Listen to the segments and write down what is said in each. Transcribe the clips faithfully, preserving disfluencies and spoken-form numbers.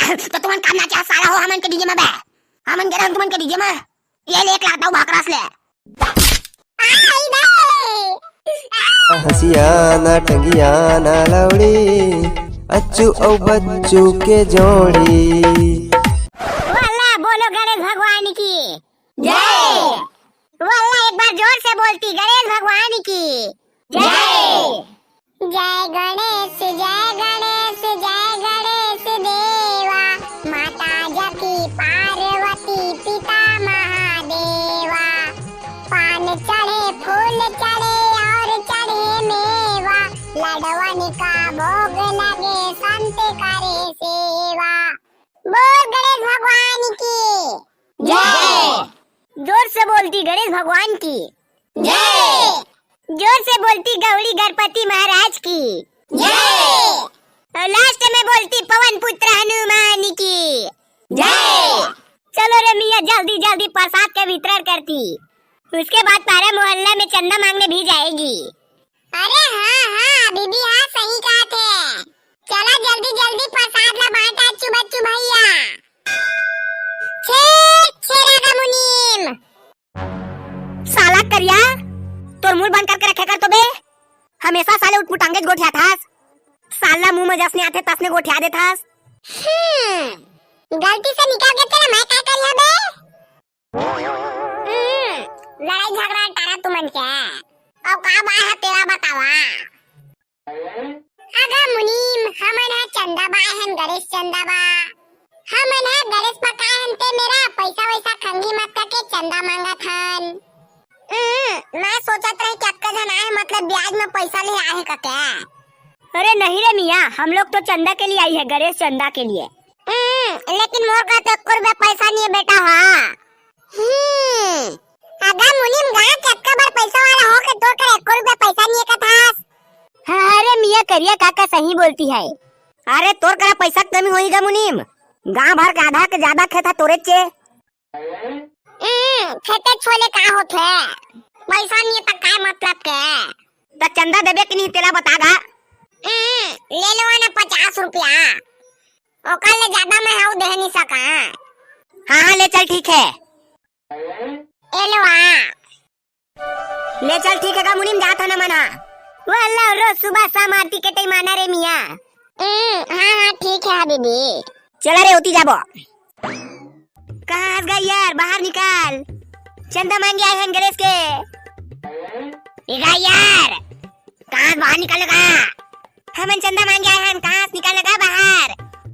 तो तुमन का नाचा साला हो हमन के डीजे में बे? हमन गे रहन तुमन के डीजे में। ये ले एक लात दऊ भाकरास ले। आई बे। हंसिया ना टंगिया ना लौड़ी, अच्छू अउ बच्चू के जोड़ी। वाला बोलो गणेश भगवान की जय। वाला एक बार जोर से बोलती गणेश भगवान की जय। जय गणेश, जय गणेश, जय गणेश देवा, माता जकी पार्वती पिता महादेवा। पान चढ़े, फूल चढ़े और चढ़े मेवा, लडवन का भोग लगे संत करे सेवा। बोल गणेश भगवान की जय। जोर से बोलती गणेश भगवान की जय। जोर से बोलती गौड़ी गणपति महाराज की जय। और लास्ट में बोलती पवन पुत्र हनुमान की जय। चलो रे मिया, जल्दी जल्दी प्रसाद का वितरण करती, उसके बाद पारा मोहल्ला में चंदा मांगने भी जाएगी। अरे हाँ हाँ बीबी, हाँ सही कहा थे। चला जल्दी जल्दी प्रसाद ला बांटा अच्छू बच्चू भैया। छे छेरा का मुनीम। साला करिया, तोर मुंह बंद करके रखे कर तो बे। हमेशा साले उठमुटांगे गोठिया थास। साला मुंह में जसने आथे तसने गोठिया दे थास। हम्म, गलती से निकल के तेरा मैं का करिया बे? हम्म, लड़ाई झगड़ा टारा तुमन के। अब का बात है तेरा बतावा। अगा मुनीम, हमन ह चंदा बाय हन, गणेश चंदा बा। हमन ह गणेश पकाय हन ते मेरा पैसा वैसा खंगी मत करके चंदा मांगत हन। हम्म, मैं सोचत रहे कि अक्का झन आए, मतलब ब्याज में पैसा ले आए कके। अरे नहीं रे मियाँ, हम लोग तो चंदा के लिए आई है, गणेश चंदा के लिए। हम्म, लेकिन मोर करा तो एको रुपया पैसा नहीं है बेटा, हाँ। हम्म, अगा मुनीम गा के अक्का बड़ पैसा वाला हो के तोर करा एको रुपया पैसा नहीं है कथास। हाँ, अरे मियाँ करिया काका सही बोलती है। अरे तोर करा पैसा के कमी होही गा मुनीम, गांव भर के आधा के ज्यादा खेत है तोरे चे। हम्म, खेते छोले का होथे? पैसा नहीं है त काय मतलब के? त चंदा देबे कि नहीं तेला बता गा। हम्म, ले लो ना पचास रुपया। ओकर ले ज्यादा मैं हाउ दे नहीं सका। हाँ, हाँ, ले चल, ठीक है। ए लो आ। ले चल, ठीक है का मुनीम, जात हन हमन हा। वो अल्लाह, रोज सुबह शाम आरती के टाइम आना रे मियाँ। हम्म, हाँ, हाँ, ठीक है हबीबी। चला रे, ओती जाबो। कहाँ हस गा यार, बाहर निकाल। चंदा मांगे आए हन गणेश के। ए गा यार, कहाँ बाहर निकल गा? हमन चंदा मांगे आए हन, कहाँ से निकल गा बाहर?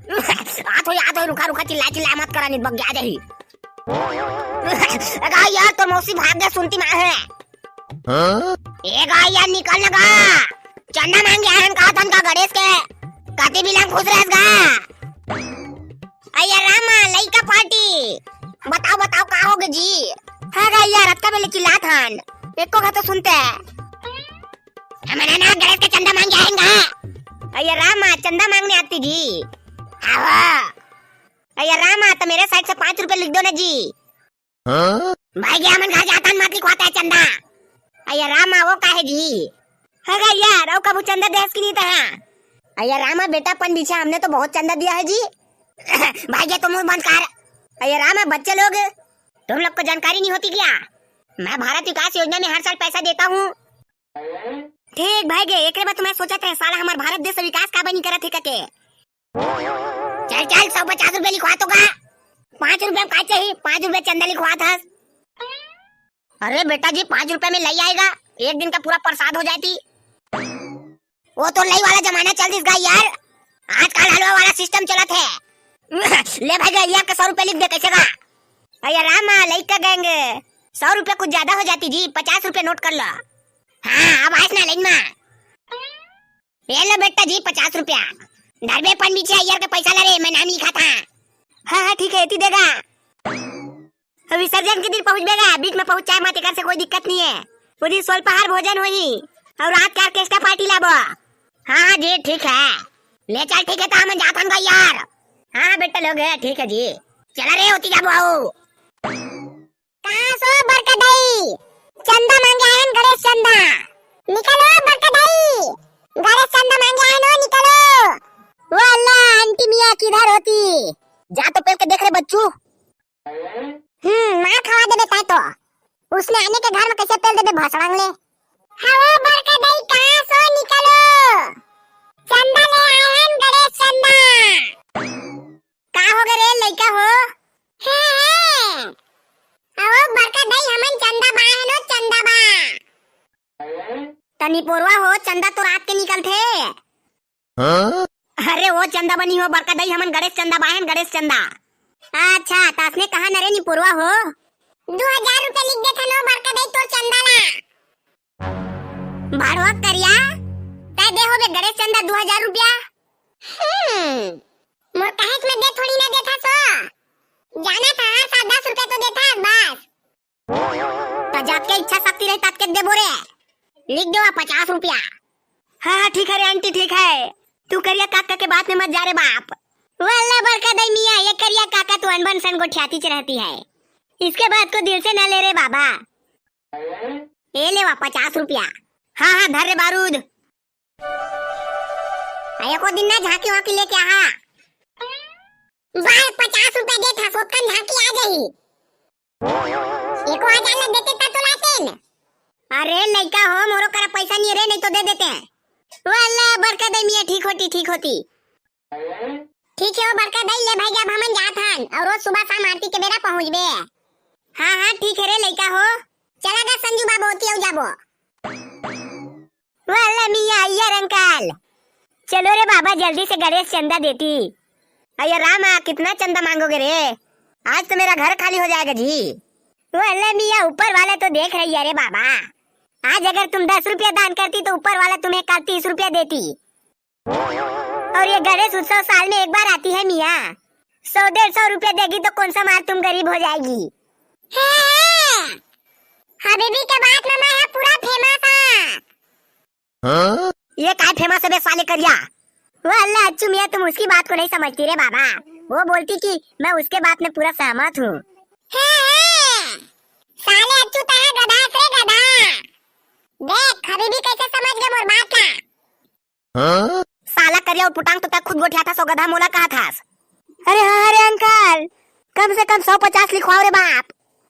आत हो, आत हो, रुका, रुका, चिल्ला, चिल्ला मत करा, नित बग गया जाही। ए गा यार, तोर मौसी भाग गया सुनती माँ है। हाँ? ए गा यार, निकल ना गा। चंदा मांगे आए हन, कहा तन का गणेश के। कति बिलंग खुश रहस गा। अय्या रामा, लइका पार्टी। बताओ, बताओ, का होगे जी? हाँ गा यार, अतका बेले चिल्लात हन। एको घा तो सुनते। हमन ना गणेश के चंदा मांगे आएंगा। अय्या रामा, चंदा मांगने आती जी। हाँ। अय्या रामा, तो मेरे side से पाँच रुपए लिख दो ना जी। हाँ? भाई जी, हमन घर जातन, मत लिखवाता है चंदा। अय्या रामा, वो काहे जी? हाँ गा यार, अउ कभू चंदा देहस कि नहीं तहा? अय्या रामा, बेटा पन बिछा, हमने तो बहुत चंदा दिया है जी। भाई जी, तुम मुंह बंद कर। अय्या रामा, बच्चे लोग, तुम लोग को जानकारी नहीं होती क्या? मैं भारत विकास योजना में हर साल पैसा देता हूँ। ठीक भाई गे, एकरे बर तो मैं सोचत रहे, साला हमार भारत देश विकास काबर नहीं करत है कके। चल चल, सौ पचास रुपए लिखवा तो का। पाँच रुपए में का चाहिए, पाँच रुपए चंदा लिखवात हस। अरे बेटा जी, पाँच रुपए में लई आएगा, एक दिन का पूरा प्रसाद हो जाती। वो तो लई वाला जमाना चल दिस गा यार, आजकल हलवा वाला system चलत है। ले भाई गा, यार का सौ रुपए लिख दे, कैसे गा? अय्या रामा, लइका गैंग, सौ रुपए कुछ ज्यादा हो जाती जी, पचास रुपए नोट कर लो। हाँ, अब आइस ना लाइन में। ये लो बेटा जी, पचास रुपया। धरबे पन बिछे अय्यर के पैसा ला रे, मैं नाम लिखा था। हाँ, हाँ, ठीक है, एती देगा। अब विसर्जन के दिन पहुँचबे गा, बीच में पहुँच जाए मत, एकर से कोई दिक्कत नहीं है। वो दिन स्वल्पाहार भोजन होही, और रात के orchestra party लाबो। हाँ, हाँ जी, ठीक है। ले चल, ठीक है, तो हमन जाथन गा यार। हाँ, हाँ, बेटा लोग है, ठीक है जी। चला रे, ओती जाबो, आओ। कहाँ सो बड़का दाई? चंदा मांगे आए हन गणेश चंदा। निकलो बड़का दाई, गणेश चंदा मांगे आए हन, निकलो। वो अल्लाह, आंटी मियाँ किधर होती? जा तो पेल के देख रे बच्चू। हम्म, मार खवा देबे तैं तो। उसने आने के घर में कैसे पेल देबे भसड़ंग ले। हवो बड़का दाई, कहाँ सो निकलो? चंदा ले आए हन गणेश चंदा। का हो गे रे लइका हो? हे, हे। अहो बड़का दाई, हमन चंदा बाए हन ओ चंदा बा। त निपोरवा हो, चंदा तो रात के निकलथे। हाँ? अरे वो चंदा बनी हो बड़का दाई, हमन गणेश चंदा बाए हन, गणेश चंदा। अच्छा, त असने कहा न रे निपोरवा हो? दू हजार रुपया लिख देथन ओ बड़का दाई तोर चंदा ला। भाड़वा करिया, तै दे होबे गणेश चंदा दू हजार रुपया? हम्म, मोर कहेच में दे थोड़ी ना देथस ओ। जाना था, हाँ, सात दस रुपया तो देथस बस। त जात के इच्छा शक्ति रही तात के देबो रे। लिख देवा पचास रुपया। हाँ, हाँ, ठीक है रे आंटी, ठीक है। तू करिया काका के बात में मत जा रे बाप। वल्ला बड़का दाई मियाँ, ये करिया काका तो अनबन सन गोठियातीच रहती है। इसके बात को दिल से न ले रे बाबा। ए लेवा पचास रुपया। हाँ, हाँ, धर रे बारूद। आ, एको दिन ना झांकी वाकी लेके आहा। भाई, पचास रुपया देथस, ओतकन झांकी आ जाही। एको हजार ला देते त तो लातेन। अरे लइका हो, मोरो करा पैसा नहीं रे, नहीं तो दे देते। वल्ला बड़का दाई मियाँ, ठीक होती, ठीक होती। ठीक है ओ बड़का दाई, ले भाई, अब हमन जात हन, अउ रोज सुबह शाम आरती के बेरा पहुँचबे। हाँ, हाँ, ठीक है रे लइका हो। चला गा संजू बाबू, ओती अउ जाबो। वल्ला मियाँ, अय्यर अंकल, चलो रे बाबा, जल्दी से गणेश चंदा देती। अय्या रामा, कितना चंदा मांगोगे रे? आज तो मेरा घर खाली हो जाएगा जी। वल्ला मियाँ, ऊपर वाला तो देख रही है रे बाबा। आज अगर तुम दस रुपया दान करती तो ऊपर वाला तुम्हें कल तीस रुपया देती। और ये गणेश उत्सव साल में एक बार आती है मियाँ, सौ डेढ़ सौ रुपया देगी तो कौन सा मार तुम गरीब हो जाएगी। हे, हे, हबीबी के बात में मैं है पूरा famous हाँ। हाँ? ये काय famous है बे साले करिया? वो अल्लाह अच्छू मियाँ, तुम उसकी बात को नहीं समझती रे बाबा। वो बोलती कि मैं उसके बात में पूरा सहमत हूँ। हे, हे, साले अच्छू तैं गधा से गधा। देख हबीबी कैसे समझ गए मोर बात ला। हाँ? साला करिया और पुटांग तो तक खुद गोठियाथस ओ गधा, मोला कहाथस। अरे हाँ, अरे अंकल, कम से कम सौ पचास लिखवाओ रे बाप।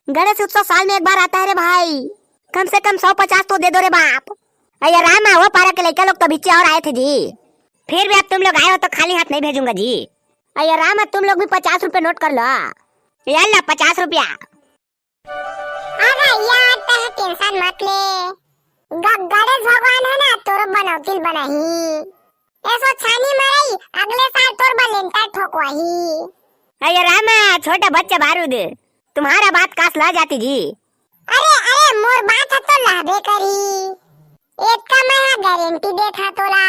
गणेश उत्सव साल में एक बार आता है रे भाई, कम से कम सौ पचास तो दे दो रे बाप। अय्या रामा, वो पारा के लइका लोग तो बिच्चे और आए थे जी, फिर भी अब तुम लोग आए हो तो खाली हाथ नहीं भेजूंगा जी। अय्या रामा, तुम लोग भी पचास रुपया नोट कर लो। ये ला पचास रुपया। अरे यार, तह tension मत ले। ग-, गणेश भगवान है ना, तोर बनौतिल बनाही। ऐसो छानी मरई, अगले साल तोर बर लेंटर ठोकवाही। अरे रामा, छोटा बच्चा बारूद, तुम्हारा बात कास ला जाती जी। अरे, अरे, मोर बात ह तो लहबे करी। एतका मैं ह गारंटी देथंव तोला।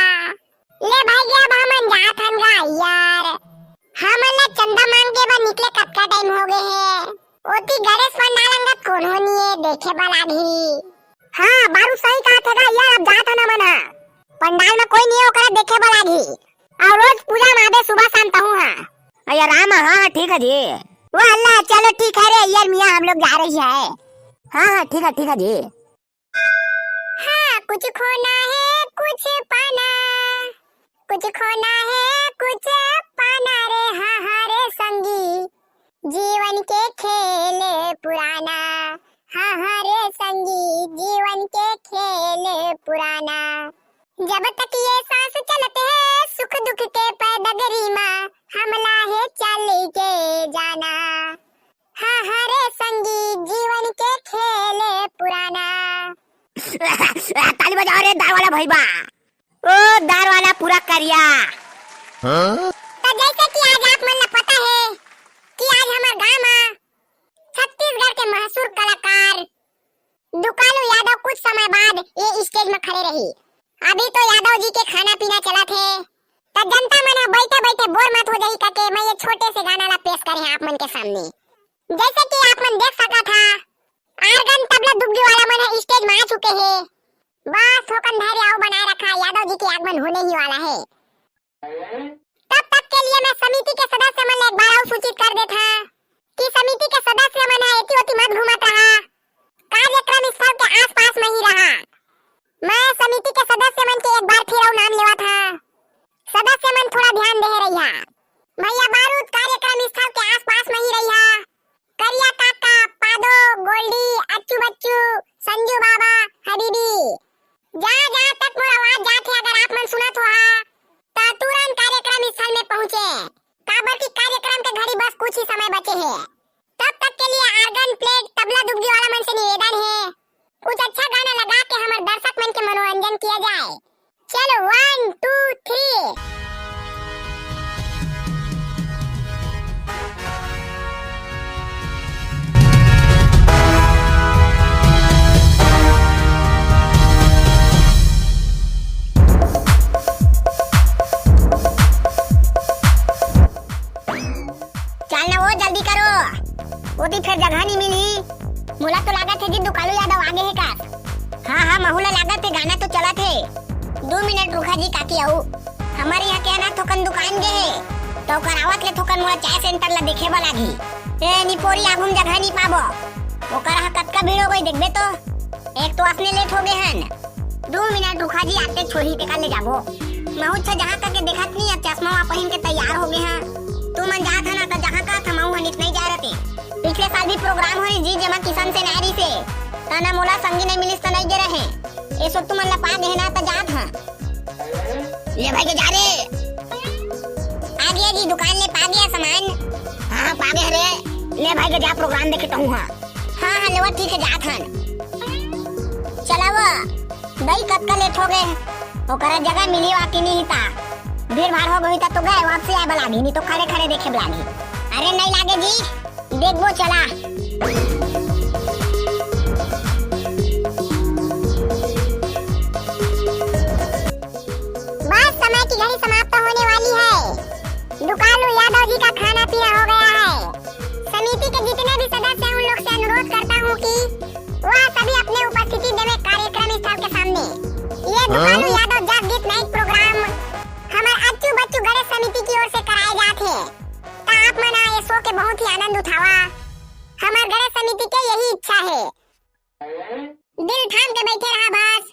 ले भाई, अब हमन जात हन गा यार। हमन ला चंदा मांगे बर निकले कतका टाइम हो गे हे। ओती गणेश पंडाल अंगत कोनो नी हे देखे बर आही। हाँ, बारू सही कहत हे गा यार, अब जात हन हमन ह। पंडाल में कोई नी हे, ओकरा देखे बर आही। अउ रोज पूजा में आबे सुबह शाम तहूँ ह। अरे राम, हाँ, हाँ, ठीक है जी। वो अल्लाह, चलो ठीक है रे यार मियाँ, हम लोग जा रही है। हाँ, हाँ, ठीक है, ठीक है जी। हाँ, कुछ खोना है, कुछ पाना, कुछ खोना है, कुछ पाना रे, हाँ, हाँ रे संगी, जीवन के खेल पुराना, हाँ, हाँ रे संगी, जीवन के खेल पुराना। जब तक ये सांस चलत है, सुख दुख के पैदगरी मा, हमला हे चल के जाना। हाँ, हाँ रे संगी, जीवन के खेल पुराना। ताली बजाओ रे दार वाला भइया। ओ दार वाला पूरा करिया। हाँ? तो जैसे कि आज आप मन ला पता है कि आज हमार गांव में छत्तीसगढ़ के मशहूर कलाकार दुकालू यादव कुछ समय बाद ये stage में खड़े रही। अभी तो यादव जी के खाना पीना चलत हे, त जनता मन ह बइठे बइठे बोर मत हो जाही कके मैं ये छोटे से गाना ला पेश करे हैं आप मन के सामने। जैसे कि आप मन देख सकत हा, आर्गन तबला दुबगी वाला मन ह stage में आ चुके हे। बस थोकन धैर्य अउ बनाए रखा, यादव जी के आगमन होने ही वाला है। तब तक के लिए मैं समिति के सदस्य मन ला एक बार अउ सूचित कर देत हंव कि समिति के सदस्य मन ह एती ओती मत घूमत रहा, कार्यक्रम स्थल के आसपास में ही रहा। मैं समिति के सदस्य मन के एक बार फिर अउ नाम लेवत हंव, सदस्य मन थोड़ा ध्यान दे रहिहा। भैया बारूद कार्यक्रम स्थल कुछ ही समय बचे हे। तब तक के लिए organ, plate, तबला दुग्गी वाला मन से निवेदन हे, कुछ अच्छा गाना लगा के हमर दर्शक मन के मनोरंजन किया जाए। चलो, one, two, three। चल ना वो, जल्दी करो, ओती फेर जगह नहीं मिली। मोला तो लागत हे जी दुकालू यादव आगे हे का। हाँ हाँ, महू ला लागत हे, गाना तो चलत हे। दू मिनट रुका जी काकी, अउ हमर यहाँ के ना थोकन दुकान गे हे, तो ओकर आवत ले थोकन मोला चाय सेंटर ला देखे बर लागही। ए निपोरी, आगू म जगह नहीं पाबो। ओकर हा कतका भीड़ हो गई देखबे तो। एक तो असने लेट हो गए हन। दू मिनट रुका जी, आते छोरी तेका ले जाबो। महू अच्छा जहाँ करके देखत नहीं, अब चश्मा वा पहिन के तैयार हो गए हैं। तू मन जात है ना तो जहाँ का था महू हनित नहीं जा रहते। पिछले साल भी प्रोग्राम होने जी जेमा किशन से नारी से। तना मोला संगी नहीं मिलिस तो नहीं गे रहे। एसो तुमन ला पा गे ना त जात हां। ले भाई के जा रे। आ गया जी, दुकान ले पा गया सामान। हाँ, हाँ, पा गया रे। ले भाई के जा, प्रोग्राम देखे तहूं हां। हाँ, हाँ, लेवा ठीक है, जात हन। चलावा, दई कतका लेट हो गए। ओकरा जगह मिली वा कि नहीं ता। भीड़ भाड़ हो गई ता तो गए, वापसी आए बला भी नहीं तो खड़े खड़े देखे बला भी। अरे नहीं लागे जी, देखबो चला। बस समय की घड़ी समाप्त होने वाली है। दुकालू यादव जी का खाना पीना हो गया है। समिति के जितने भी सदस्य हैं, उन लोग से अनुरोध करता हूँ कि वह सभी अपने उपस्थिति देवे कार्यक्रम स्थल के सामने। ये दुकालू यादव जस गीत नाइट प्रोग्राम हमर अच्छू बच्चू गणेश समिति की ओर से कराए जात हे। त आप मन ये शो के बहुत ही आनंद उठावा। हमर गणेश समिति के यही इच्छा है। दिल थाम के बैठे रहा बस।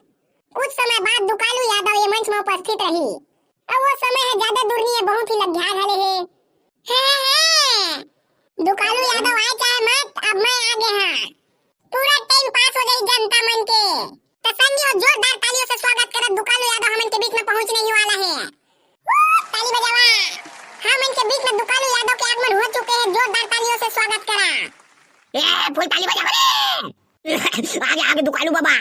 कुछ समय बाद दुकालू यादव ये मंच में उपस्थित रही। अब वो समय है ज्यादा दूर नहीं है, बहुत ही लग घाय घाले है। हे, हे, हे। दुकालू यादव आए चाहे मत, अब मैं आगे हाँ। पूरा टाइम पास हो जाई जनता मन के। त संगी हो जोरदार तालियों से स्वागत करत दुकालू यादव हमन के बीच में पहुंचने ही वाला है। ताली बजावा। हमन के बीच में दुकालू यादव के आगमन हो चुके हैं, जोरदार तालियों से स्वागत करा। ए, फुल ताली बजावा रे। आगे, आगे दुकालू बाबा।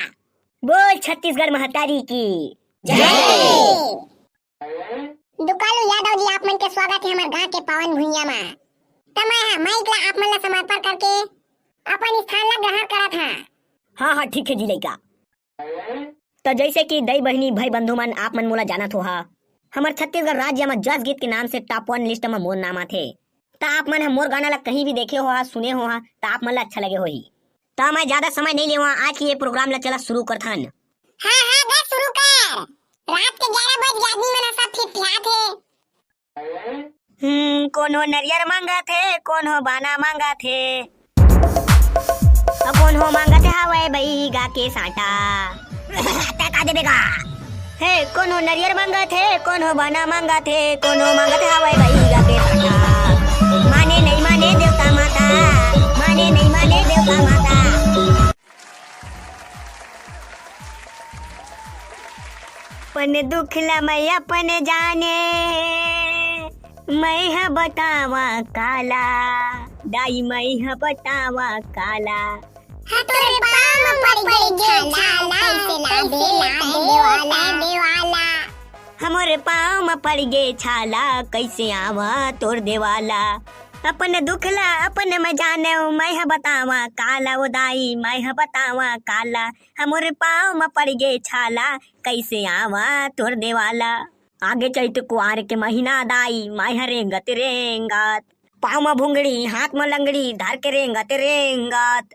बोल छत्तीसगढ़ महतारी की जय। दुकालू यादव जी, आप मन के स्वागत है हमर गांव के पावन भुइयां मा। त मैं हा माइक ला आप मन ला समर्पण करके अपन स्थान ला ग्रहण करत हां। हाँ, हाँ, ठीक है जी लइका। त जैसे कि दई बहिनी, भाई बंधु मन, आप मन मोला जानत हो हा, हमर छत्तीसगढ़ राज्य म जस गीत के नाम से टॉप वन लिस्ट म मोर नाम आथे। त आप मन ह मोर गाना ला कहीं भी देखे हो हा, सुने हो हा, त आप मन ला अच्छा लगे होही। त मैं ज्यादा समय नहीं लेवा, आज की ये प्रोग्राम ला चला शुरू करथन। हाँ, हाँ, बस शुरू कर। रात के ग्यारह बज के आदमी मन ह सब फिटफियात हे। हम्म, कोनो नरियर मांगत हे, कोनो बाना मांगत हे, अउ कोनो मांगत हवय बइगा के साटा। तै का देबे गा? हे, कोनो नरियर मांगत हे, कोनो बाना मांगत हे, कोनो मांगत हवय बइगा के साटा। माने नहीं माने देवता माता, माने नहीं माने देवता माता। अपन दुख ला मैं अपन जाने, मैं ह बतावा काला, दाई मैं ह बतावा काला। हाँ, तोरे पाँव म पड़ गे छाला, कैसे लाबे, लाबे, लाबे वाला। हमरे पाँव म पड़ गे छाला, कैसे आवा तोर देवाला। अपन दुख ला अपन मैं जाने, मैं ह बतावा काला, ओ दाई मैं ह बतावा काला। हमरे पाँव म पड़ गे छाला, कैसे आवा तोर देवाला। आगे चैत कुआर के महीना दाई, मैं ह रेंगत रेंगत, पाँव म भुंगड़ी, हाथ म लंगड़ी, धर के रेंगत रेंगत।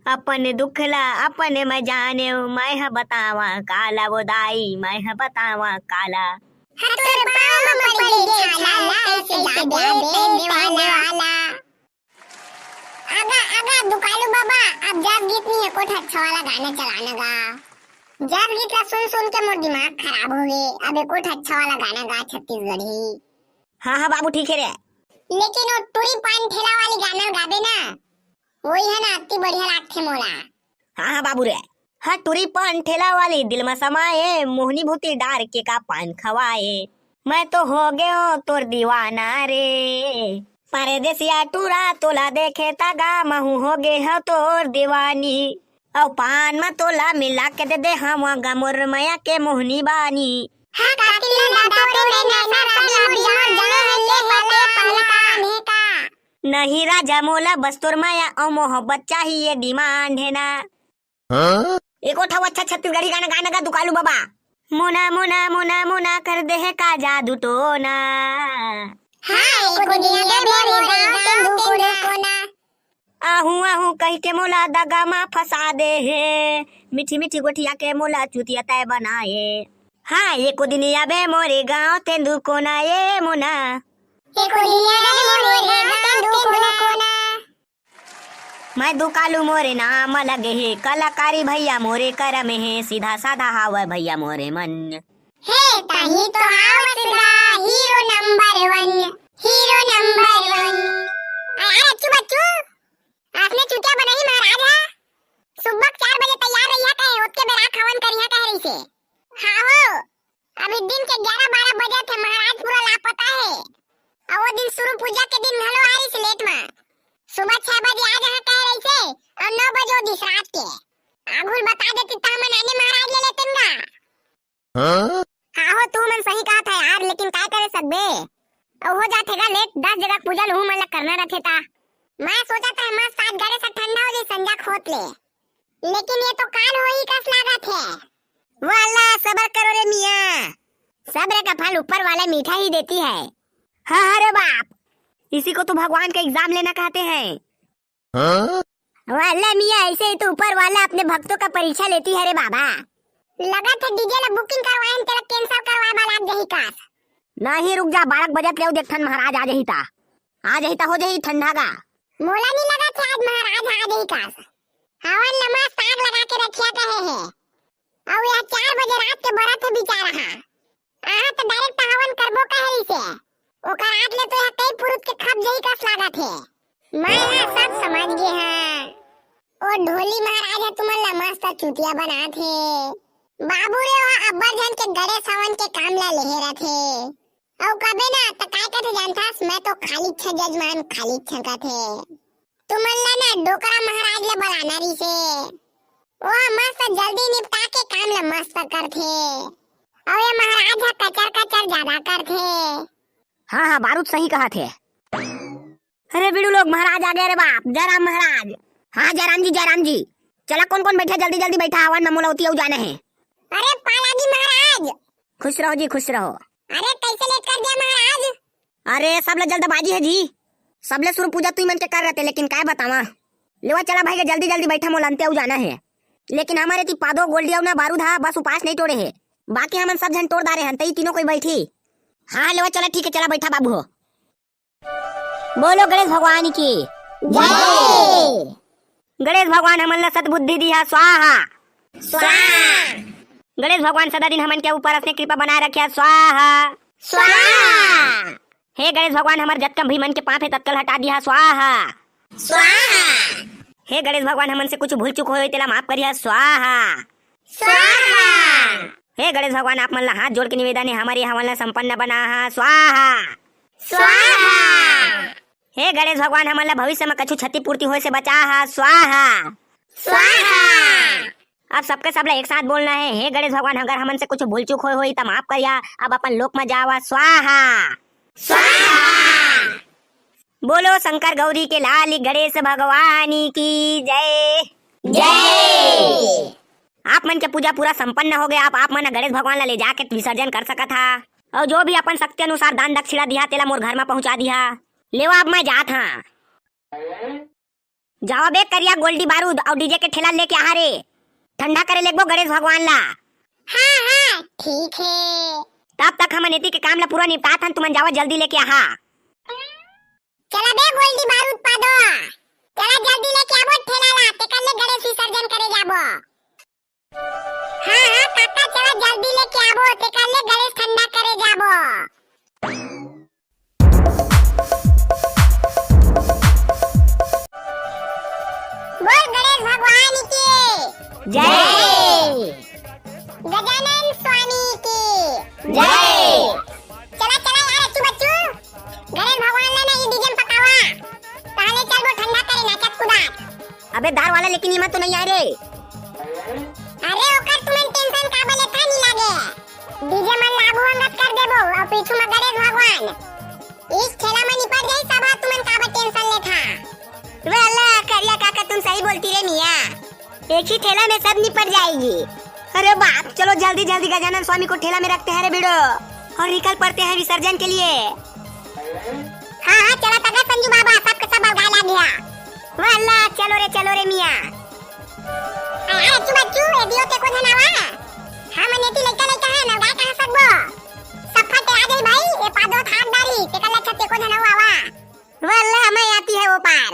अपन दुख ला अपन मैं जाने, मैं ह बतावा काला, वो दाई, मैं ह बतावा काला। हाँ, तोर पाँव म पड़ गे छाला, कैसे जाबे, कैसे जाबे, देवाला। आगा, आगा, दुकालू बाबा, अब जस गीत नहीं, एको ठा अच्छा वाला गाना चलाना गा। जस गीत ला सुन सुन के मोर दिमाग खराब हो गे। अब एको ठा अच्छा वाला गाना गा छत्तीसगढ़ी। हाँ, हाँ बाबू, ठीक है रे। लेकिन वो टूरी पान ठेला वाली गाना गाबे ना, वही है ना, अति बढ़िया लागथे मोला। हाँ, हाँ बाबू रे। हाँ, टूरी पान ठेला वाली दिल में समाए, मोहनी भूती डार के का पान खवाए। मैं तो हो गयो तोर दीवाना रे। परदेसिया टूरा तोला देखे तगा महू हो गे हो तोर दीवानी। अउ पान म तोला मिला के दे दे हम गा मोर मया के मोहनी बानी। हाँ, कातिल लगा तोरे नैना शराबी मोर जान ले पहलवान हे का। नहीं राजा मोला बस तोर मया अउ मोहब्बत चाहिए, डिमांड है ना। हाँ? एको ठो अच्छा छत्तीसगढ़ी गाना गाना गा दुकालू बाबा। मोना मोना मोना मोना कर दे है का जादू टोना। हाँ, एको दिन ये मोरे गाँव के दुकाना। आहू आहू कह के मोला दगा मा फंसा दे हे। मीठी मीठी गोठिया के मोला चुतिया तय बनाए। हाँ, एको दिन आबे मोरे गाँव तेंदू कोना ये मोना। एको दिन आबे मोरे गाँव तेंदू कोना। मैं दुकालू मोरे नाम लगे हे, कलाकारी भैया मोरे करम हे, सीधा साधा हावय भैया मोरे मन। हे, तहीं तो हाव सीधा हीरो नंबर वन, हीरो नंबर वन। अरे अच्छू बच्चू, आपने चुतिया बनाई महाराज हा। सुबह चार बजे तैयार रहिया कहे, ओतके बेरा खावन करिया कहे रहिसे। हाँ हो, अभी दिन के ग्यारह बारह बजे थे, महाराज पूरा लापता है। अउ वो दिन सुरु पूजा के दिन घलो आ रहिस लेट मा। सुबह छह बजे आ जहाँ कहे रहिसे, अउ नौ बजे वो दिस रात के। आघुल बता देती त हमन आने महाराज ले लेतेन गा। हाँ? आहो, तू मन सही कहा था यार, लेकिन काय करे सकबे? अउ हो जाथे गा लेट, दस जगह पूजा लहू मन ला करना रथे ता। मैं सोचा था मस्त आज गणेश ठंडा हो जाए संजा खोत ले, लेकिन ये तो काल होही कस लागत है। वाला सबर करो रे मियाँ, सब्र का फल ऊपर वाला मीठा ही देती है। हाँ, हाँ रे बाप, इसी को तो भगवान का एग्जाम लेना कहते हैं। हाँ? वाला मियाँ, ऐसे ही तो ऊपर वाला अपने भक्तों का परीक्षा लेती है रे बाबा। लगत है डीजे ला बुकिंग करवाए तेला कैंसिल करवाए वाला आप जही कास। नहीं रुक जा, बारह बजे ले देखथन महाराज आ जही ता। आ जही ता हो जही ठंडा गा। मोला नहीं लगत है आज महाराज आ जही कास। हवन ला मस्त आग लगा के रखिया कहे है। अउ यह चार बजे रात के बरत है बेचारा हा। आहा तो डायरेक्ट हवन करबो कहे रहिसे। ओकर आग ले तो यह कई पुरुत के खप जही कस लागत है। मैं हा सब समझ गे हा। ओ ढोली महाराज हा तुमन ला मस्त चुतिया बनात हे। बाबू रे, वो अब्बड़ झन के गणेश हवन के काम ला लेहे रथे। अउ कबे ना, त काय कथे जानथस, मैं तो खाली छ जजमान, खाली छकत हे। तुमन ला ना डोकरा महाराज ला बलाना रिसे। ओ मस्त जल्दी निपटा के काम ला मस्त करथे। अउ ये महाराज हा कचर कचर ज्यादा करथे। हाँ, हाँ, बारूद सही कहा थे। अरे बिड़ू लोग, महाराज आ गए रे बाप, जय राम महाराज। हाँ, जय राम जी, जय राम जी। चला, कौन कौन बैठा, जल्दी जल्दी बैठा, हवन में मोला ओती अउ जाना है। अरे पालागी महाराज। खुश रहो जी, खुश रहो। अरे कैसे लेट कर दिया महाराज? अरे सब ले जल्दबाजी है जी, सब ले सुरु पूजा तुई मन के कर रहते, लेकिन काय बतावा। लेवा चला भाई के जल्दी जल्दी बैठा, मोला अंते अउ जाना है। लेकिन हमारे ती पादो गोल्डी अउ ना बारूद हा बस उपास नहीं टोड़े है, बाकी हमन सब झन टोड़ डारे हन, तई तीनों कोई बैठी। हाँ लेवा चला, ठीक है, चला बैठा बाबू हो। बोलो गणेश भगवान की जय। गणेश भगवान हमन ला सद्बुद्धि दिहा, स्वाहा। स्वाहा। गणेश भगवान सदा दिन हमन के ऊपर अपने कृपा बनाए रखिया, स्वाहा। स्वाहा। हे गणेश भगवान, हमर जतका भी मन के पाप हे ततका ल हटा दिहा, स्वाहा। स्वाहा। हे गणेश भगवान, हमन से कुछ भूल चूक होय तेला माफ करिहा, स्वाहा। स्वाहा। हे गणेश भगवान, आप मन ला हाथ जोड़ के निवेदन हे, हमर ये हवन ला संपन्न बनाहा, स्वाहा। स्वाहा। हे गणेश भगवान, हमन ला भविष्य में कछु क्षतिपूर्ति होय से बचाहा, स्वाहा। स्वाहा। अब सबके सब ला एक साथ बोलना है, हे गणेश भगवान, अगर हमन से कुछ भूल चूक होय होही त माफ करिया, अब अपन लोक में जावा, स्वाहा। स्वाहा। बोलो शंकर गौरी के लाल गणेश भगवान की जय। जय। आप मन के पूजा पूरा संपन्न हो गया। आप, आप मन गणेश भगवान ला ले जाके विसर्जन कर सकत हा, और जो भी अपन शक्ति अनुसार दान दक्षिणा दिहा, तेला मोर घर में पहुंचा दिहा। लेवा, अब मैं जात हाँ। जावा बे करिया गोल्डी बारूद, और डीजे के ठेला लेके आहा रे, ठंडा करे लेगबो गणेश भगवान ला। हाँ, हाँ, ठीक है। तब तक हमन एती के काम ला पूरा निपटात हन, तुमन जावा जल्दी लेके आहा। चला बे गोल्डी बारूद पादो, चला जल्दी लेके आबो ठेला ला, तेकर ले गणेश विसर्जन करे जाबो। हाँ, हाँ, काका, चला जल्दी लेके आबो, तेकर ले गणेश ठंडा करे जाबो। बोल गणेश भगवान की जय। गजानन स्वामी की जय। पंगत कर देबो, अउ पीछू म गणेश भगवान। इस ठेला म निपट जाई सब, तुमन काबर टेंशन लेथा? वे अल्लाह, करिया काका तुम सही बोलती रे मिया, एक ही ठेला में सब निपट जाएगी। अरे बाप, चलो जल्दी जल्दी गजानन स्वामी को ठेला में रखते हैं रे भिड़ो, और निकल पड़ते हैं विसर्जन के लिए। हाँ हाँ, चला तगा संजू बाबा, सबके सब अलगाए लाग गया। वे अल्लाह, चलो रे चलो रे मिया। अरे बच्चू बच्चू, ए दियो ते को धनावा। हम नेती लइका लइका है, नवगाय कहाँ सकबो? सफा ते आ जाई भाई, ए पादो थाक डारी, ते कल्ला छत्ते को धनावा वा। वल्ला मैं आती है वो पार।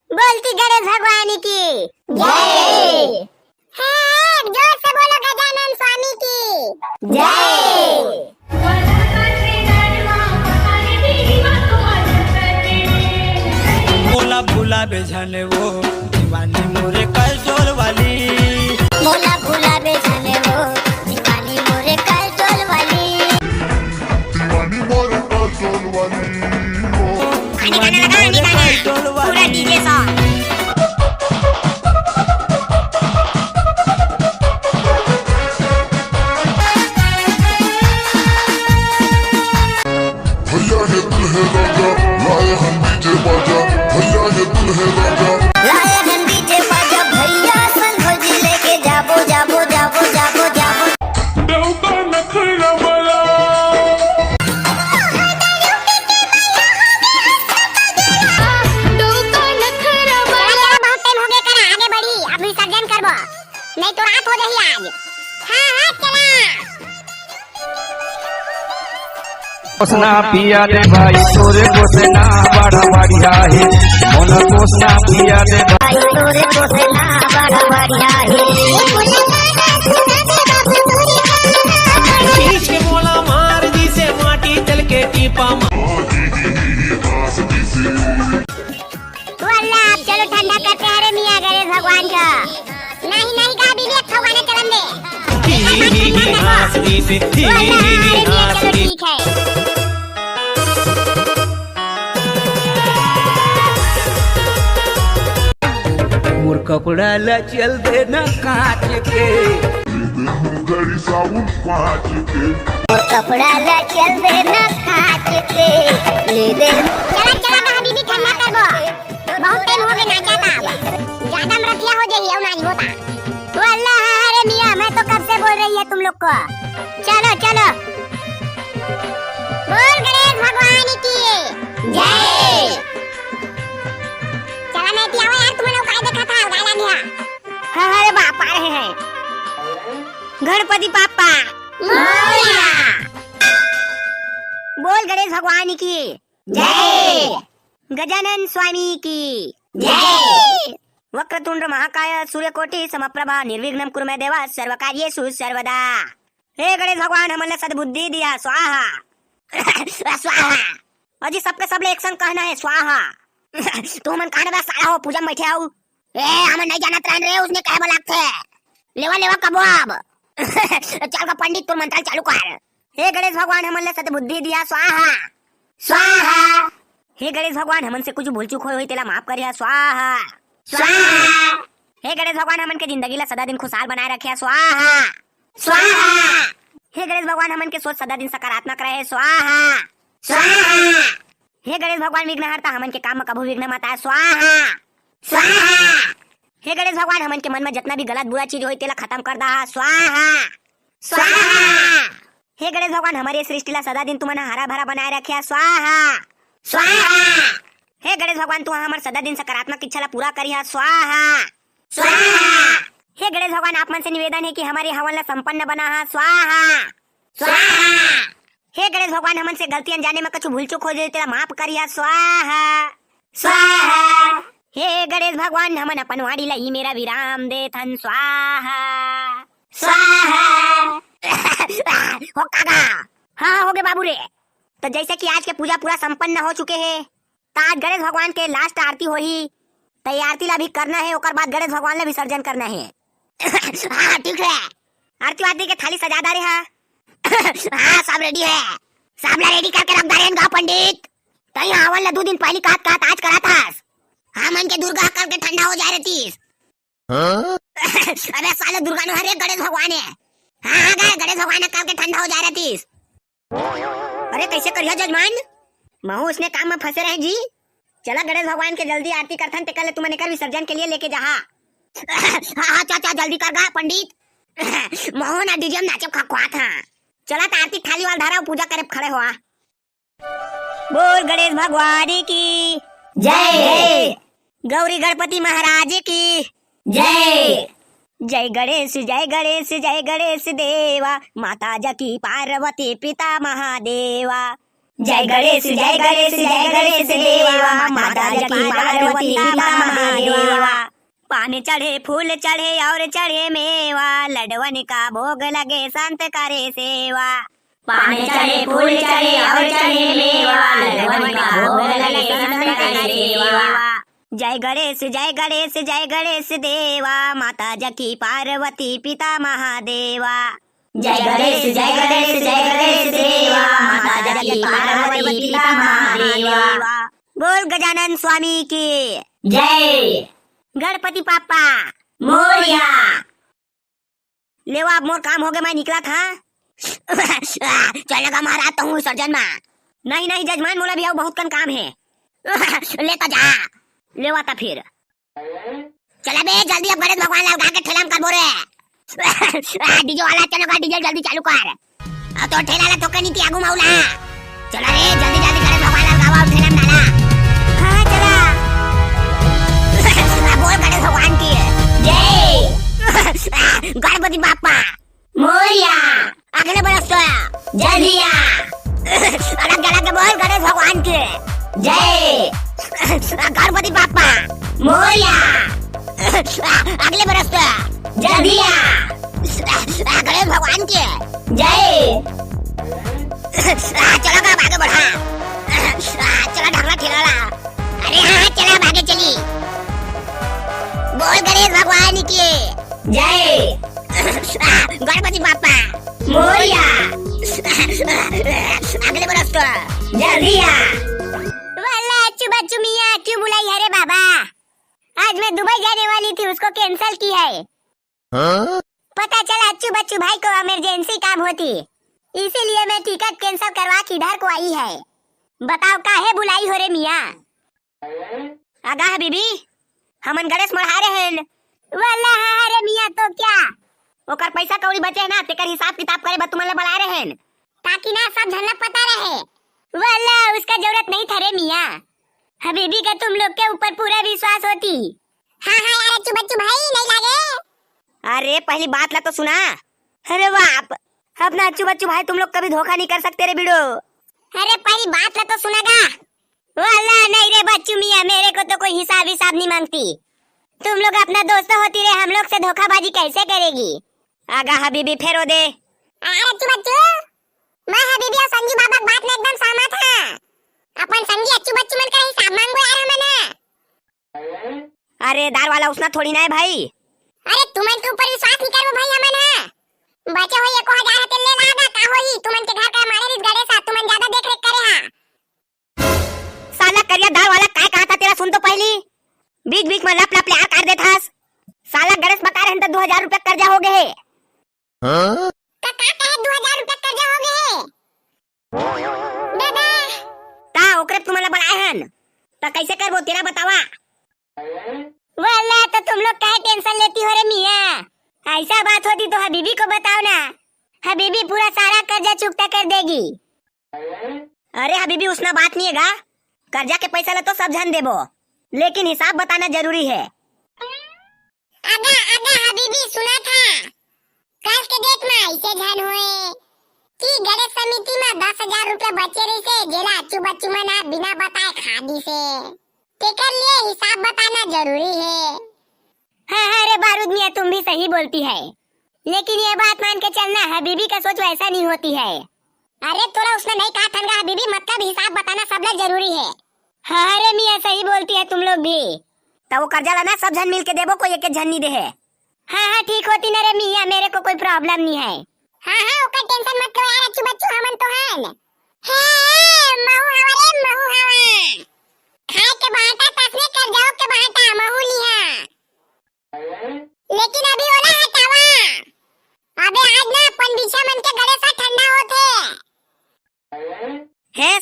बोलती गणेश भगवान की जय। है, जोर से बोलो गजानन स्वामी की जय। मोला भुलाबे झने वो दीवानी मोरे कजोल वाली। मोला भुलाबे झने वो दीवानी मोरे कजोल वाली। दीवानी मोरे कजोल वाली। गाना, गाना, गाना, गाना। पूरा डीजे सॉन्ग। भैया हे दुल्हे राजा, लाए हम डीजे बाजा। भैया हे दुल्हे राजा, लाए हम डीजे बाजा। भैया संग भौजी लेके जाबो, जाबो, जाबो, जाबो, जाबो। डौका नखरा वाला। डौका नखरा वाला। बहुत टाइम हो गया, करा आगे बढ़ी, अब विसर्जन करबो, नहीं तो रात हो जाही आज। हाँ हाँ, चला। कोसना पिया रे भाई, तोरे कोसना बड़ा बढ़िया हे। मोला कोसना पिया रे भाई, तोरे कोसना बड़ा बढ़िया हे। खींच के मोला मार दिसे माटी चल के टीपा मा। वल्ला, अब चलो ठंडा करते हैं रे मियाँ गणेश भगवान का। नहीं, नहीं, का बीबी, एक ठो गाना चलन दे। ही, ही, ही, ही, हाँस दिस, ही, ही, ही, ही, वल्ला, अरे मियाँ, हाँस चलो दिस। ठीक है। मोर कपड़ा ला चल देना कांच के। घड़ी साबुन पाँच के। मोर कपड़ा ला चल देना कांच के। ले दे। चला, चला, कहाँ बीबी ठंडा करबो। बहुत टाइम हो गए नाचा था अब। ज्यादा मरतिया हो जाइए, नाच होता। वल्ला, अरे मियाँ, मैं तो कब से बोल रही है तुम लोग को। चलो, चलो। बोल गणेश भगवान की जय। चला, मैं भी आवा यार, तुमने काय देखा था, गाला गया। हाँ, अरे बाप, आ रहे हैं। गणपति बाप्पा मोरया। बोल गणेश भगवान की जय। गजानन स्वामी की जय। वक्रतुंड महाकाय सूर्यकोटि समप्रभा निर्विघ्नं कुरु मे देवा सर्वकार्येषु सर्वदा। हे गणेश भगवान, हमन ला सद्बुद्धि दिया, स्वाहा। स्वाहा। अजी, सबके सब ले एक संग कहना है, स्वाहा। तू मन कहना बा, साला हो, पूजा में बैठे हो। ए, हमन नहीं जानत रहन रे, उसने कहे बोला थे। लेवा, लेवा, कबो अब। चल का पंडित, तोर मंत्र चालू कर। हे गणेश भगवान, हमन ला सद्बुद्धि दिया, स्वाहा। स्वाहा। हे गणेश भगवान, हमन से कुछ भूल चूक होय होही, तेला माफ करिहा, स्वाहा। स्वाहा। हे गणेश भगवान, हमन के जिंदगी ला सदा दिन खुशहाल बनाए रखिहा, स्वाहा। स्वाहा। हे गणेश भगवान, हमन के सोच सदा दिन सकारात्मक रहे, स्वाहा। स्वाहा। हे गणेश भगवान, विघ्नहर्ता, हमन के काम म कभू विघ्न मत आए, स्वाहा। स्वाहा। हे गणेश भगवान, हमन के मन म जतना भी गलत बुरा चीज होय, तेला खत्म कर दहा, स्वाहा। स्वाहा। हे गणेश भगवान, हमर ये सृष्टि ला सदा दिन तुमन ह हरा भरा बनाए रखिहा, स्वाहा। स्वाहा। हे गणेश भगवान, तुमन हमर सदा दिन सकारात्मक इच्छा ला पूरा करिहा, स्वाहा। स्वाहा। हे गणेश भगवान, आप मन से निवेदन हे कि हमर ये हवन ला संपन्न बनाहा, स्वाहा। स्वाहा। हे गणेश भगवान, हमन से गलती अनजाने म कछु भूल चूक हो जाए, तेला माफ करिहा, स्वाहा। स्वाहा। हे गणेश भगवान, हमन अपन वाणी ला ही मेरा विराम देथन, स्वाहा। स्वाहा। हो काका। हाँ, हाँ, हो गे बाबू रे। तो जैसे कि आज के पूजा पूरा संपन्न हो चुके हे, त आज गणेश भगवान के last आरती होही, त ये आरती ला भी करना हे, ओकर बाद गणेश भगवान ला विसर्जन करना हे। हाँ, ठीक हे। आरती वारती के थाली सजा डारे हा। हाँ, सब ready हे, सब ला ready करके रख डारे हन गा पंडित। तई हवन ला दू दिन पहली कहत कहत आज कराथस। हमन के दुर्गा करके ठंडा हो जाए रहतीस। हाँ? अबे साले, दुर्गा नो हरे, गणेश भगवान हे। हाँ, हाँ, गा, गणेश भगवान ह काल के ठंडा हो जा रहा थीस। अरे, कैसे करिया जजमान? महू उसने काम में फंसे रहे जी। चला गणेश भगवान के जल्दी आरती करथन, तेकर ले तुमन एकर विसर्जन के लिए लेके जाहा। हाँ, हाँ, चाचा, जल्दी कर गा पंडित। महू ना डीजे में नाचे खखवात हा। चला त आरती थाली वाला धरा, पूजा करे खड़े होआ। बोल गणेश भगवान की जय। गौरी गणपति महाराज की जय। जय गणेश, जय गणेश, जय गणेश देवा, माता जकी पार्वती पिता महादेवा। जय गणेश, जय गणेश, जय गणेश देवा, माता जकी पार्वती पिता महादेवा। पान चढ़े, फूल चढ़े और चढ़े मेवा, लडवन का भोग लगे, संत करे सेवा। पान चढ़े, फूल चढ़े और चढ़े मेवा, लडवन का भोग लगे, संत करे सेवा। जय गणेश, जय गणेश, जय गणेश देवा, माता जकी पार्वती पिता महादेवा। जय गणेश, जय गणेश, जय गणेश देवा, माता जकी पार्वती पिता महादेवा। बोल गजानन स्वामी की जय। गणपति बाप्पा मोरया। लेवा, अब मोर काम होगे, मैं निकलत हा। चल गा महाराज, तहूँ विसर्जन मा। नहीं, नहीं जजमान, मोला भी अउ बहुत कन काम हे। ले त जा। लेवा त फिर। चला बे, जल्दी अब गणेश भगवान ला गा के ठेला म करबो रे। डीजे वाला, चलो गा, डीजे जल्दी चालू कर। अब तो ठेला ला तो कनी ती आगू माउला। चला रे, जल्दी जल्दी गणेश भगवान ला गावा, ठेला म डाला। हाँ, चला। बोल गणेश भगवान की जय। गणपति बाप्पा मोरया। अगले बरस तो जल्दिया। अलग अलग बोल गणेश भगवान की जय। गणपति बाप्पा मोरया। अगले बरस तो जल्दिया। गणेश भगवान की जय। चलो अब आगे बढ़ा। चला ढांगला ठेला ला। अरे हाँ, हाँ, चला अब आगे चली। बोल गणेश भगवान की जय। गणपति बाप्पा मोरया। अगले बरस तो जल्दिया। वाला अच्छू बच्चू मियाँ क्यों बुलाई है रे बाबा? आज मैं दुबई जाने वाली थी, उसको कैंसिल की है। हाँ? पता चला अच्छू बच्चू भाई को इमरजेंसी काम होती, इसीलिए मैं टिकट कैंसिल करवा के इधर को आई है। बताओ काहे बुलाई हो रे मियाँ? आगा हबीबी, हमन गणेश मढ़ाए रहेन। वाला हाँ रे मियाँ, तो क्या? ओकर पैसा कौड़ी बचे हे ना, तेकर हिसाब किताब करे बर तुमन ला बलाए रहेन। ताकि ना सब झन ला पता रहे। वाला उसका जरूरत नहीं था रे मियाँ, हबीबी का तुम लोग के ऊपर पूरा विश्वास होती। हाँ, हाँ यार, अच्छू बच्चू भाई, नहीं लागे। अरे, पहली बात ला तो सुना। अरे बाप, अपना अच्छू बच्चू भाई तुम लोग कभी धोखा नहीं कर सकते रे बिड़ो। अरे, पहली बात ला तो सुना गा। वाला नहीं रे बच्चू मियाँ, मेरे को तो कोई हिसाब हिसाब नहीं मांगती। तुम लोग अपना दोस्त होती रे, हम लोग से धोखाबाजी कैसे करेगी? आगा हबीबी फेरो दे। अरे अच्छू बच्चू, मैं हबीबी और संजू बाबा की बात में एकदम सहमत हाँ। अपन संगी अच्छू बच्चू मन का हिसाब मांगो यार हमन ना। अरे दार वाला उसना थोड़ी ना है भाई। अरे तुमन के ऊपर विश्वास नहीं करबो भाई हमन हा। बचे हुए एको हजार हते ले लागा, का होही? तुमन के घर का मारे रिस गड़े सा, तुमन ज्यादा देख रेख करे हा। साला करिया दार वाला काय कहा था तेरा, सुन तो पहली। बीच बीच में लप लप ले आर कर देथस। साला गणेश बता रहे हैं तो दो हजार रुपया कर्जा हो गए है। हाँ? का, का कहे दो हजार रुपया कर्जा हो गए है? दादा। ता ओकरे तुमन ला बलाए हन। ता कैसे करबो तेरा बतावा? वाला तो तुम लोग काहे टेंशन लेती हो रे मियाँ? ऐसा बात होती तो हबीबी को बताओ ना, हबीबी पूरा सारा कर्जा चुकता कर देगी। अरे हबीबी, उसना बात नहीं है गा, कर्जा के पैसा ला तो सब झन देबो, लेकिन हिसाब बताना जरूरी है। अगा, अगा हबीबी, सुना था, कल के डेट में ऐसे झन हुए कि गणेश समिति में दस हजार रुपया बचे रहिसे, जेला अच्छू बच्चू मन हा बिना बताए खा दिसे। तेकर लिए हिसाब बताना जरूरी है। हाँ, हाँ रे बारूद मियाँ, तुम भी सही बोलती है, लेकिन ये बात मान के चलना, हबीबी का सोच वैसा नहीं होती है। अरे तोला उसने नहीं कहा थन गा हबीबी, मतलब हिसाब बताना सबले जरूरी है। हाँ रे मियाँ, सही बोलती है तुम लोग भी। तो वो कर्जा ला ना सब झन मिल के देबो, कोई एक झन नहीं दे है। हाँ, हाँ, ठीक होती ना रे मियाँ, मेरे को कोई प्रॉब्लम नहीं है। हाँ, हाँ, ओकर टेंशन मत लो यार, अच्छू बच्चू हमन तो हन। हे, महू हवा रे, महू हवा। खाए के बांटा तसने कर जाओ के बांटा, महू लिहा। लेकिन अभी ओला हटावा। अबे आज ना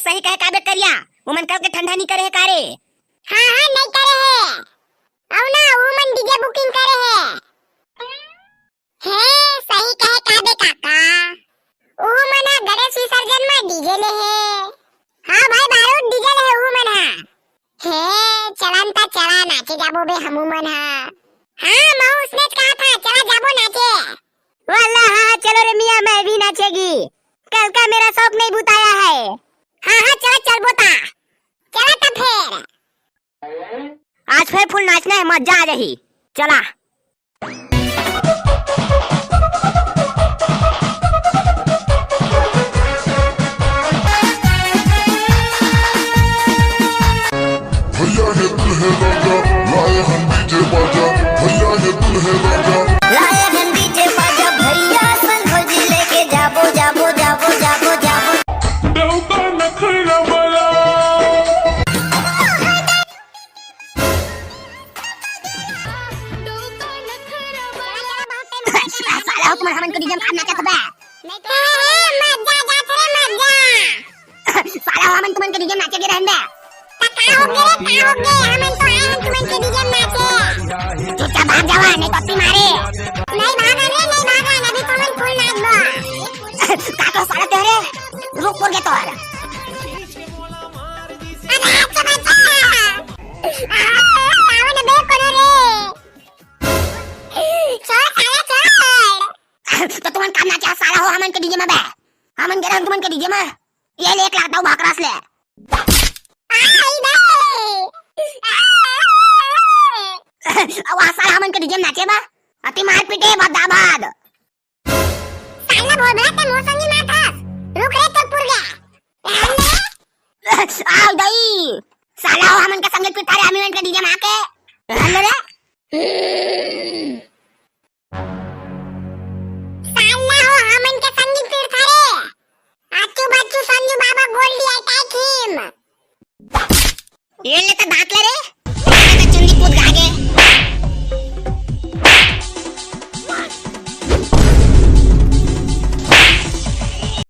सही कहे काबे करिया, उमन कल के ठंडा नी करे हे का रे? हाँ, हाँ, नहीं करे हे। अउ ना, उमन डीजे बुकिंग करे हे। हे, सही कहे काबे काका। उमन ह गणेश विसर्जन म डीजे ले हे। हाँ भाई बारूद, डीजे ले हे उमन ह। हे, चलन त चला, नाचे जाबो बे हमू मन ह। हाँ, महू उसने कहा था, चला जाबो नाचे। वाला हाँ, चलो रे मियाँ, मैं भी नाचेगी। कल का मेरा शौक नहीं बुताया है। हाँ, हाँ, चला चल बोता। चला त फेर। आज फेर फुल नाचना है, मजा आ जाही। चला। भैया हे दुल्हे राजा, लाए हम डीजे बाजा। भैया हे दुल्हे राजा, लाए हम डीजे बाजा। भैया संग भौजी लेके जाबो, जाबो, जाबो, जाबो, जाबो। डौका नखरा वाला। साला हो तुमन हमन के डीजे में नाचत बे। मजा जात रे मजा। साला हो हमन तुमन के डीजे में नाचे के रहन बे। त का हो गे रे, का हो गे? हमन तो आए हन तुमन के डीजे में नाचे। चुपचाप भाग जावा, नहीं तो अत्ती मारे। नहीं भागन रे, नहीं भागन, अभी तुमन फुल नाचबो। का तो साला तेरे रुक पुर गे तोर। अरे अच्छा बच्चा। आ, आवन बे कोनो रे। छोड़ साला छोड़। तो तुमन काम ना चाह साला हो हमन के डीजे में बे। हमन गे रहन तुमन के डीजे में। ये ले एक लाख दऊ भाकरस ले। आ, ई दे। आ, वाह साला हमन के डीजे में नाचे बा। अति मार पीटे बदाबाद। साला भोभला ते मोर संगी माथस। रुक रे तो पुर गया। आओ दई। साला हो हमन के संगे पिटा रे, हमी मन के डीजे में आके। हेलो रे। साला हो हमन के संगी पिटा रे। आचू बाचू संजू बाबा गोल्डी अटैक हिम। ये ले तो दांत ले रे।